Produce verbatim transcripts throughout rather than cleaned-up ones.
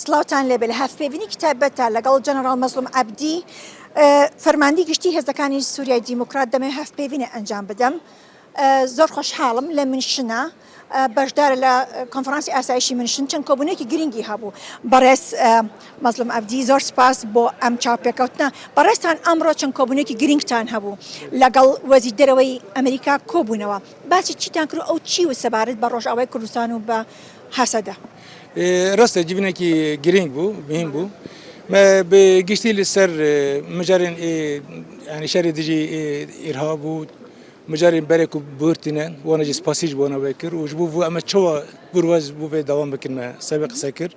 سڵاوتان لێبێ. لە هەڤپەیڤینێکی تایبەتدا لەگەڵ جەنەڕاڵ مەزڵوم عەبدی، ئە، فەرماندەی گشتی هێزەکانی سووریای دیموکرات، دەمەوێت هەڤپەیڤینێ ئەنجام بدەم. ئە، زۆر خۆشحاڵم لە منشنە، ئە، بەشدارە لە، ئە، کۆنفرانسی ئاسایشی منشن. چەند کۆبوونێکی گرنگی هەبوو. بەڕێز، ئە، مەزڵوم عەبدی، زۆر سپاس بۆ ئەم چاوپێکەوتنە. بەڕێزتان ئەمڕۆ چەند کۆبوونێکی گرنگتان هەبوو، لەگەڵ وەزیر دەرەوەی ئەمریکا کۆبوونەوە. باسی چیتان کرد و ئەو چی و سەبارەت بە ڕۆژاوای کوردستان و بە هەسەدە؟ ئێ، ڕاستە، civînekî girîng bû, muhîm bû. Me bi giştî li ser, e, mijarên, e, yanî şerê dijî, e, îrhab û mijarên berê ku bihurtîne, wana jî spasî ji bona we kir û ji bo vû em ê çawa bûrwaz bû vê dewam bikin me ser vê qise kir.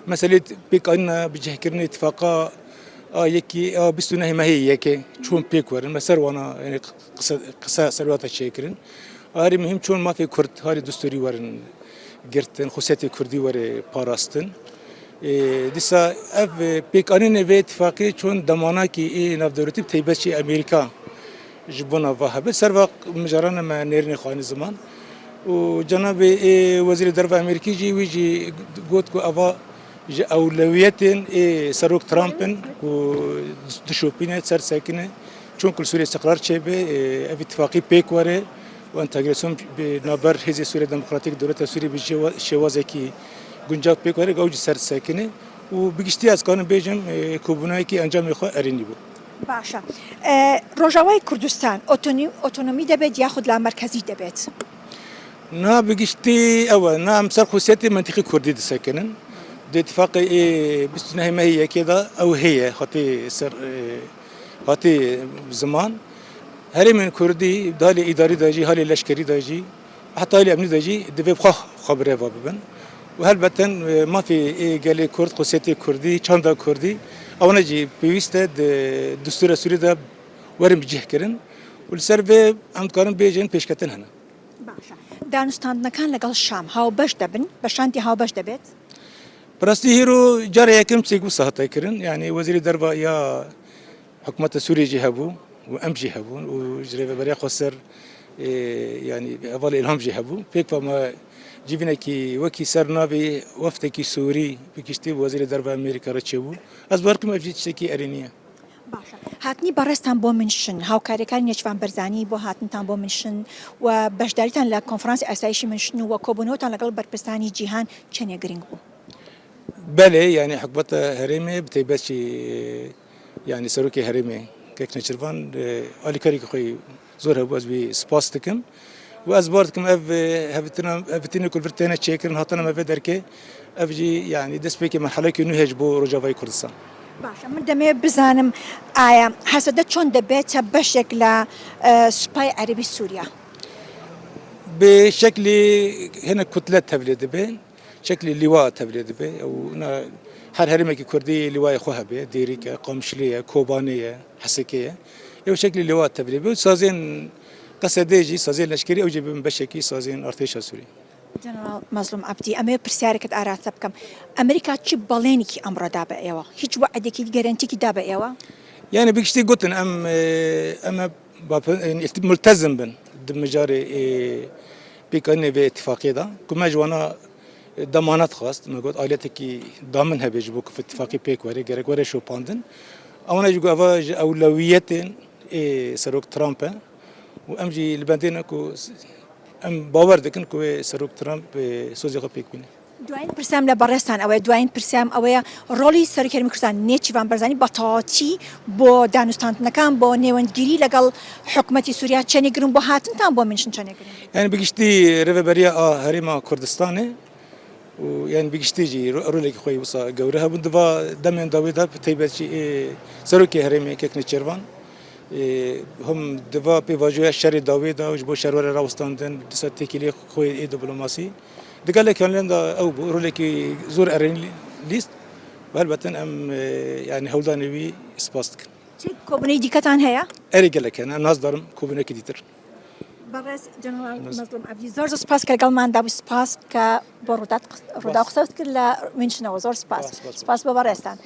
Meselê pêkanîna bicihkirinê îtifaqa a yekî a bîst û nehê mehê yekê çûn pêk werin. Me ser wana, yanî qise, qise ser wata çêkirin. Harî muhîm çûn mafê Kurd, harî dusturî werin girtin, xusiyetê Kurdî were parastin. Ê, dîsa ev, e, pêkanînê vê îtifaqê çûn demanakî ê navdewletî bi teybet jî Amerîka ji bona va hebe. Ser va mijarana me nêrînê xwe anî ziman. Û cenabê ê Wezîrê Derve Amerîkî jî wî jî got ku eva ji ewlewiyetên ê Serok Trump in ku dişopîne, ser sekine. Çûn ku li Sûriyê îstiqrar çêbe, ê, ev îtifaqî pêk were û entegrasyon bi navber Hêzê Sûriya Demokratîk, Dewleta Sûriyê bi şêwa-, şêwazekî guncav pêk were, ew jî ser sekine. û bi giştî ez karim bêjim, e, kobûnayekî encamê xwe erênî bû. باشە. ئە، ڕۆژاوای کوردستان ئۆتۆنی-، ئۆتۆنۆمی دەبێت یاخود لا مەرکەزی دەبێت؟ Na bi giştî ew e, na em ser xusiyetê mentîqî Kurdî disekinin. Di îtifaqê ê bîst û nehê mehê yekê de ew heye, hatî ser, e, hatî ziman. Herêmên Kurdî di halê îdarî de jî, halê leşkerî de jî, heta halê emnî de jî divê xwe, xwe bi rê ve bibin. Û helbeten, e, mafê ê gelê Kurd, xosiyetê Kurdî, çanda Kurdî, ewana jî pêwîst e di destûra Sûrî de werin bi cih kirin. Û li ser vê em dikarin bêjin pêşketin hene. باشە. دانوستاندنەکان لەگەڵ شام هاوبەش دەبن، بە شاندی هاوبەش دەبێت؟ Bi rastî hîro cara yekem tiştek wisa hate kirin. Yanî Wezîrê Derve ya Hikûmeta Sûriyê jî hebû û em jî hebûn û ji Rêveberiya Xweser, ê, yanî hevalê Îlham jî hebû. Pêk ve me civînekî wekî ser navê wefdekî Sûrî bi giştî bi Wezîrê Derve Amerîka re çêbû. Ez bawer dikim ev jî tiştekî erênî ye. باشە. هاتنی بەڕێزتان بۆ منشن، هاوکاریەکانی نێچیروان بەرزانی بۆ هاتنتان بۆ منشن و بەشداریتان لە کۆنفرانسی ئاسایشی منشن و کۆبوونەوەتان لەگەڵ بەرپرسانی جیهان چەندێ گرنگ بوو؟ Belê, yanî hikûmeta herêmê bi taybet jî, yanî serokê herêmê Kek Nêçîrvan, e, alîkarîkî xwe zor hebû, ez wî spas dikim. Û ez bawer dikim ev, e, hevdîtina, hevdîtinê ku li vir têne çêkirin, hatina me vê derkê, ev jî, yanî destpêkê merhelekî nû heye ji bo Rojavayê Kurdistan. باشە، من دەمەوێت بزانم ئایا هەسەدە چۆن دەبێتە بەشێک لە، ئە، سوپای عەرەبی سووریا؟ Bi şeklî hinek kutle tevlê dibe. Şeklî lîwa tevlê dibe. Ew na her herêmekî Kurdî lîwayê xwe hebe. Dêrîk e, Qamişlî ye, Kobanê ye, Hesekê ye. Ew şeklî lîwa tevlê be. Sazên Qesedê jî, sazên leşkerî ew jî bibin beşekî sazên artêşa Sûrî. جەنەرال مەزڵوم عەبدی، ئەمەوێت پرسیارێکت ئاراستە بکەم. ئەمریکا چ بەڵێنێکی ئەمڕۆ دا بە ئێوە؟ هیچ وەعدێکی، گەرەنتیەکی دا بە ئێوە؟ Yanî bi giştî gotin em, e, em ê bape-, e, îlti-, multezim bin di mijarê, e, pêkanînê vê îtifaqê de. Ku me ji wana, e, demanet xwest, me got aleteke damin hebe ji bo ku îtifaqê pêk were, gerek were şopandin. Ewana jî got eva ji ewlewiyetên ê Serok Trump e. Û em jî li bendê ne ku s-, em bawer dikin ku wê Serok Trump, e, sozê xwe pêk bîne. دوایین پرسیارم لە بەڕێزتان ئەوەیە، دوایین پرسیارم ئەوەیە، ڕۆڵی سەرۆکی هەرێمی کوردستان نێچیروان بەرزانی بە تەواوەتی بۆ دانوستاندنەکان، بۆ نێوەندگیری لەگەڵ حکوومەتی سووریا چەندێ گرنگ، بۆ هاتنتان بۆ منشن چەندێ گرنگ؟ یعنی بگشتی رêveberiya a herêma Kurdistanê û yani bigiştî jî ro-, rolekî xwe yî wisa gewre hebûn. Di va demên dawî de bi taybet jî ê serokê herêmê Kek Nêçîrvan, ê, him di va pêvajoya şerê dawî de û ji bo şer were rawestandin, dîsa têkiliyê xwe ê diplomasî. Di gelek aliyên de ew bû, rolekî zor erênî lîst. Helbet em, e, yani hewldanê wî spas dikin. Çi kobûneyî dîketan heye? Erê gelek hene, em nas darim kobûnekî dîtir. بەڕێز جەنەرال مەزڵوم عەبدی، زۆر زۆر سپاس کە لەگەڵماندا بوو، سپاس کە بۆ ڕووداو قسەت کرد لە منشنەوە، زۆر سپاس. سپاس بۆ بەڕێزتان.